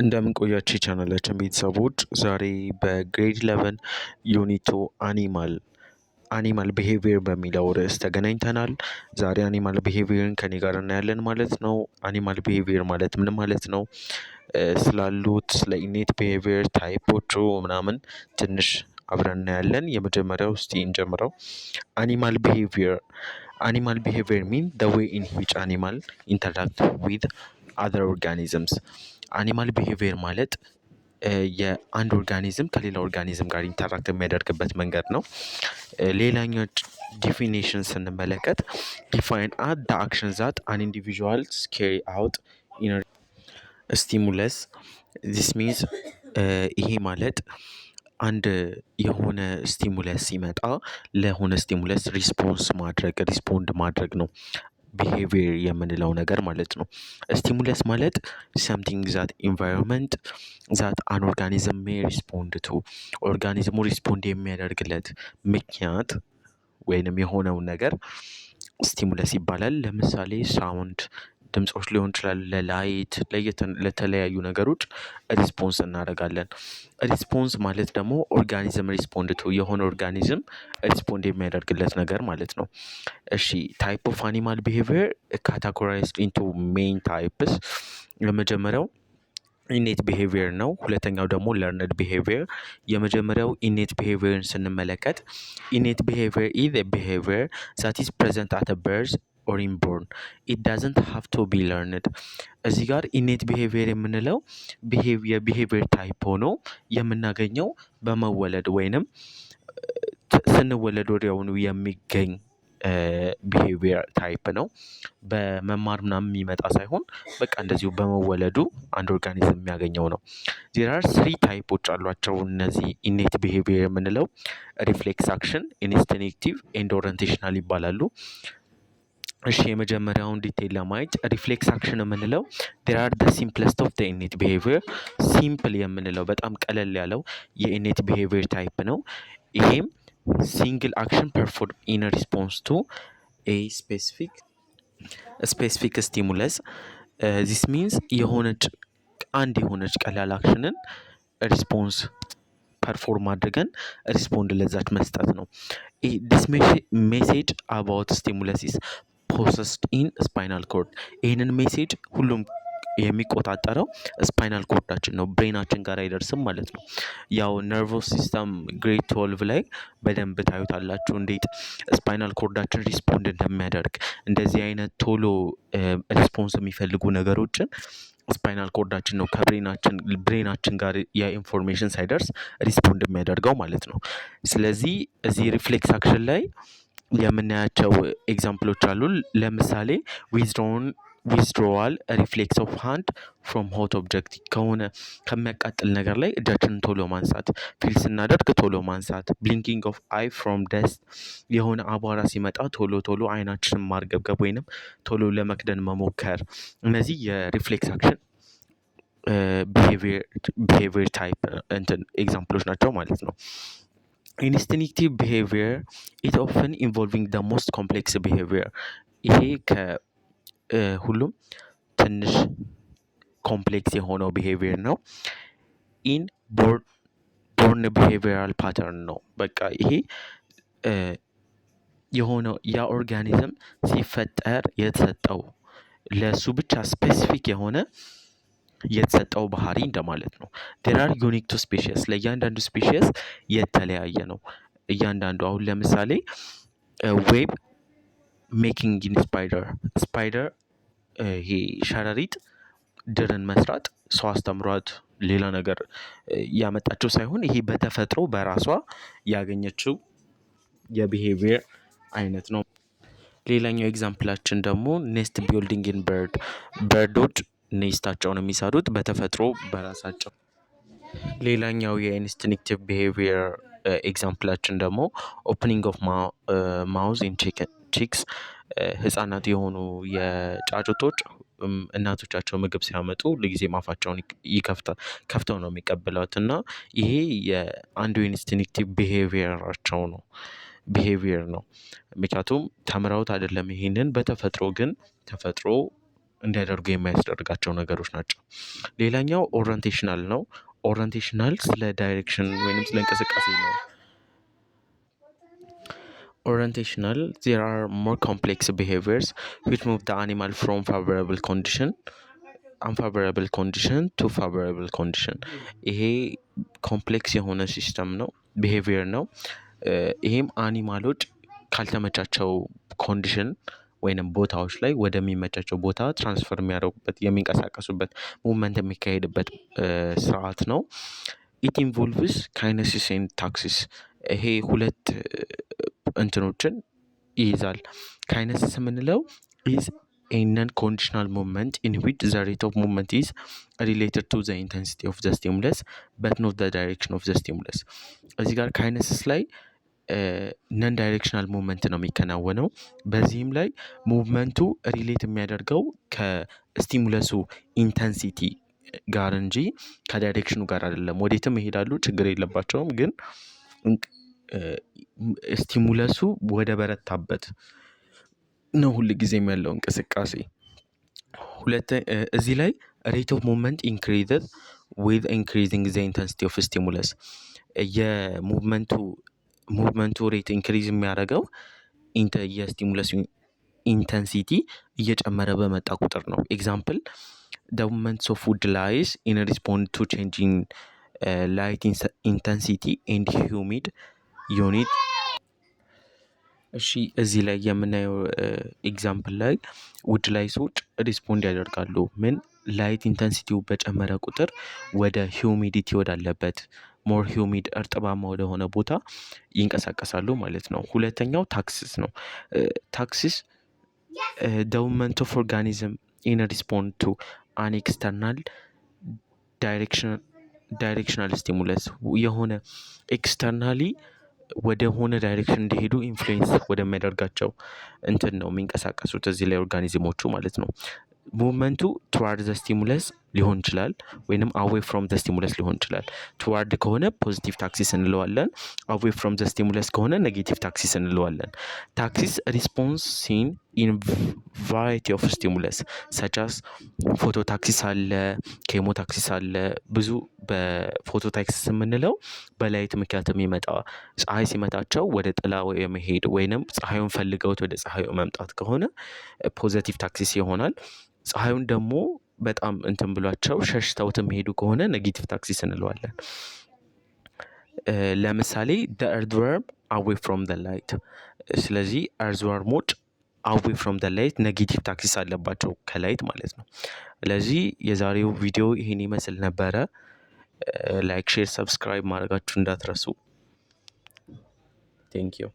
እንደምን ቆያችሁ የቻናላችን ቤተሰቦች፣ ዛሬ በ grade 11 unit 2 animal behavior በሚለው ርዕስ ተገናኝተናል። ዛሬ animal behavior ን ከኔ ጋር እናያለን ማለት ነው። Animal behavior ማለት ምን ማለት ነው? ስላሉት ስለ innate behavior type ኦቹ ምናምን ትንሽ አብረን እናያለን። የመጀመሪያው እስቲ እንጀምረው። Animal behavior mean the way in which animal interact with other organisms። Animal behavior ማለት የአንድ organism ከሌላ organism ጋር interact የሚያደርግበት መንገድ ነው። ሌላኛው definition ስንመለከት define as the action that an individuals carry out in stimulus። This means ይሄ ማለት አንድ የሆነ stimulus ሲመጣ ለሆነ stimulus response ማድረግ፣ respond ማድረግ ነው behavior የምንለው ነገር ማለት ነው። Stimulus ማለት something that environment that an organism may respond to፣ organism ኡ respond የሚያደርግለት ምክንያት ወይንም የሆነውን ነገር stimulus ይባላል። ለምሳሌ sound፣ ድምጾች ሊሆን ይችላል፣ ለ light፣ ለተለያዩ ነገሮች response እናደርጋለን። Response ማለት ደግሞ organism respond to፣ የሆነ organism respond የሚያደርግለት ነገር ማለት ነው። እሺ፣ type of animal behavior categorized into main types። የመጀመሪያው innate behavior ነው። ሁለተኛው ደግሞ learned behavior። የመጀመሪያው innate behavior ን ስንመለከት innate behavior is behavior that is present at birth or inborn, it doesn't have to be learned። እዚህ ጋር innate behavior የምንለው የ behavior type ሆኖ የምናገኘው በመወለድ ወይንም ስንወለድ ወዲያውኑ የሚገኝ behavior type ነው። በመማር ምናምን የሚመጣ ሳይሆን በቃ እንደዚሁ በመወለዱ አንድ organism የሚያገኘው ነው። There are three type ኦች አሏቸው እነዚህ innate behavior የምንለው፦ reflex action፣ instinctive and orientational ይባላሉ። እሺ፣ የመጀመሪያውን detail ለማየት reflex action የምንለው they are the simplest of the innate behavior። Simple የምንለው በጣም ቀለል ያለው የ innate behavior type ነው። ይሄም single action perform in response to a specific stimulus። This means የሆነች አንድ የሆነች ቀላል action ን response perform አድርገን respond ለዛች መስጠት ነው። This message about stimulus is processed in spinal cord። ይህንን message ሁሉም የሚቆጣጠረው spinal cord ኣችን ነው፣ brain ኣችን ጋር አይደርስም ማለት ነው። ያው nervous system grade 12 ላይ በደንብ ታዩታላችሁ እንዴት spinal cord ኣችን respond እንደሚያደርግ። እንደዚህ አይነት ቶሎ response የሚፈልጉ ነገሮችን spinal cord ኣችን ነው ከ brain ኣችን ጋር የ information ሳይደርስ respond የሚያደርገው ማለት ነው። ስለዚህ እዚህ reflex action ላይ የምናያቸው example ኦች አሉ። ለምሳሌ withdrawal reflex of hand from hot object፣ ከሆነ ከሚያቃጥል ነገር ላይ እጃችንን ቶሎ ማንሳት፣ feel ስናደርግ ቶሎ ማንሳት፣ blinking of eye from dust፣ የሆነ አቧራ ሲመጣ ቶሎ ቶሎ አይናችንን ማርገብገብ ወይንም ቶሎ ለመክደን መሞከር፣ እነዚህ የ reflex action behavior type እንትን example ኦች ናቸው ማለት ነው። Instinctive behavior, it often involving the most complex behavior። ይሄ ከሁሉም ትንሽ complex የሆነው behavior ነው። Inborn behavioral pattern ነው። በቃ ይሄ የሆነው ያ organism ሲፈጠር የተሰጠው፣ ለእሱ ብቻ specific የሆነ የተሰጠው ባህሪ እንደማለት ነው። They are unique to species። ለእያንዳንዱ species የተለያየ ነው። እያንዳንዱ አሁን ለምሳሌ web making in spider። Spider ይሄ ሸረሪት ድርን መስራት ሰው አስተምሯት ሌላ ነገር ያመጣችው ሳይሆን ይሄ በተፈጥሮ በራሷ ያገኘችው የ behavior አይነት ነው። ሌላኛው example ኣችን ደግሞ nest building in bird። Bird ኦች nest ኣቸውን የሚሰሩት በተፈጥሮ በራሳቸው። ሌላኛው የ instinctive behavior example ኣችን ደግሞ opening of mouth in chicks። ህፃናት የሆኑ የጫጩቶች እናቶቻቸው ምግብ ሲያመጡ ሁልጊዜም አፋቸውን ይከፍታል፣ ከፍተው ነው የሚቀበሏት እና ይሄ የአንዱ instinctive behavior ኣቸው ነው፣ behavior ነው። ምክንያቱም ተምረውት አይደለም ይሄንን፣ በተፈጥሮ ግን ተፈጥሮ እንዲያደርጉ የሚያስደርጋቸው ነገሮች ናቸው። ሌላኛው orientational ነው። Orientational ስለ direction ወይንም ስለ እንቅስቃሴ ነው። Orientational, there are more complex behaviors which move the animal from favorable condition, unfavorable condition to favorable condition። ይሄ complex የሆነ system ነው፣ behavior ነው። ይሄም animal ኦች ካልተመቻቸው condition ወይንም ቦታዎች ላይ ወደሚመቻቸው ቦታ transfer የሚያደርጉበት፣ የሚንቀሳቀሱበት፣ movement የሚካሄድበት ስርዓት ነው። It involves kinesis and taxis። ይሄ ሁለት እንትኖችን ይይዛል። Kinesis የምንለው is a non conditional movement in which the rate of movement is related to the intensity of the stimulus but not the direction of the stimulus። እዚህ ጋር kinesis ላይ non directional movement ነው የሚከናወነው። በዚህም ላይ movement ኡ relate የሚያደርገው ከ stimulus ኡ intensity ጋር እንጂ ከ direction ኑ ጋር አይደለም። ወዴትም ይሄዳሉ፣ ችግር የለባቸውም። ግን stimulus ኡ ወደ በረታበት ነው ሁል ጊዜም ያለው እንቅስቃሴ። ሁለት እዚህ ላይ rate of movement increases with increasing the intensity of stimulus። የ movement ኡ rate increase የሚያደርገው የ stimulus intensity እየጨመረ በመጣ ቁጥር ነው። Example, the movements of wood lice in respond to changing light intensity and humid unit። እሺ፣ እዚህ ላይ የምናየው example ላይ wood lice ኦች respond ያደርጋሉ። ምን light intensity ው በጨመረ ቁጥር ወደ humidity ወዳለበት፣ more humid እርጥባማ ወደሆነ ቦታ ይንቀሳቀሳሉ ማለት ነው። ሁለተኛው taxis ነው። Taxis, the movement of organism in respond to an external directional stimulus። የሆነ externally ወደ ሆነ direction እንዲሄዱ influence ወደሚያደርጋቸው እንትን ነው የሚንቀሳቀሱት እዚህ ላይ organism ኦቹ ማለት ነው። Movement ኡ toward the stimulus ሊሆን ይችላል ወይንም away from the stimulus ሊሆን ይችላል። Toward ከሆነ positive taxis እንለዋለን። Away from the stimulus ከሆነ negative taxis እንለዋለን። Taxis response seen in variety of stimulus such as phototaxis አለ፣ chemotaxis አለ። ብዙ በ phototaxis የምንለው በ light ምክንያት የሚመጣ፣ ፀሐይ ሲመታቸው ወደ ጥላ የመሄድ ወይንም ፀሐዩን ፈልገውት ወደ ፀሐዩ መምጣት ከሆነ positive taxis ይሆናል። ፀሐዩን ደግሞ በጣም እንትን ብሏቸው ሸሽተውት የሚሄዱ ከሆነ negative taxis እንለዋለን። ለምሳሌ the earthworm away from the light። ስለዚህ earthworm ኦች away from the light negative taxis አለባቸው ከ light ማለት ነው። ስለዚህ የዛሬው ቪዲዮ ይሄን ይመስል ነበረ። Like፣ share፣ subscribe ማድረጋችሁ እንዳትረሱ። Thank you.